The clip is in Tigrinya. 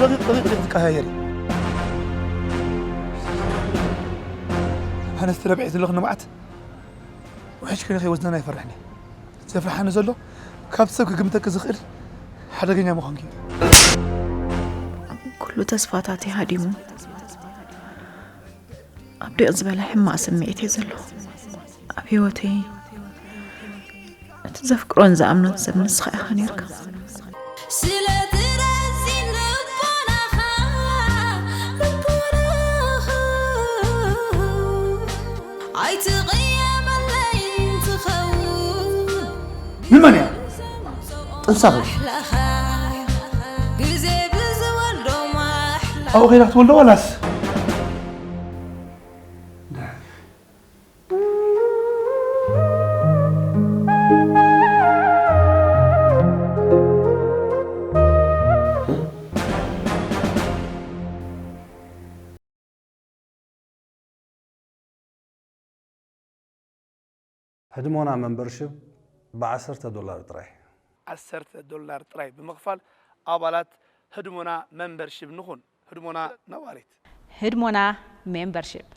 ደቂቕ ደቂቕ ደቂቕ ትቀያየር እዩ። ኣነስ ተረቢዐ ዘለኹ ንብዓት ውሕጅ ክልኸ ወዝናና ይፈርሕኒ። ዘፍርሓኒ ዘሎ ካብ ሰብ ክግምተኪ ዝኽእል ሓደገኛ ምዃንኪ እዩ። ኩሉ ተስፋታተይ ሃዲሙ ኣብ ዲቕ ዝበለ ሕማቕ ስምዒት እየ ዘለኹ። ኣብ ህይወተይ እቲ ዘፍቅሮን ዝኣምኖን ሰብ ንስኻ ኢኻ ነርካ። ስለቲ ረዚን ልቦናኻ ልቦናኻ ኣይትቕየመለይ ትኸውን ንመን እያ ጥንሳኺ? ማሕላኻ ግዜ ብዝወልዶ ማሕላ ኣብኡ ኸይዳ ክትወልዶ ዋላስ? ህድሞና መምበርሽፕ ብዓሰርተ ዶላር ጥራይ። ዓሰርተ ዶላር ጥራይ ብምኽፋል ኣባላት ህድሞና መምበርሺፕ ንኹን። ህድሞና ነባሪት። ህድሞና ሜምበርሺፕ።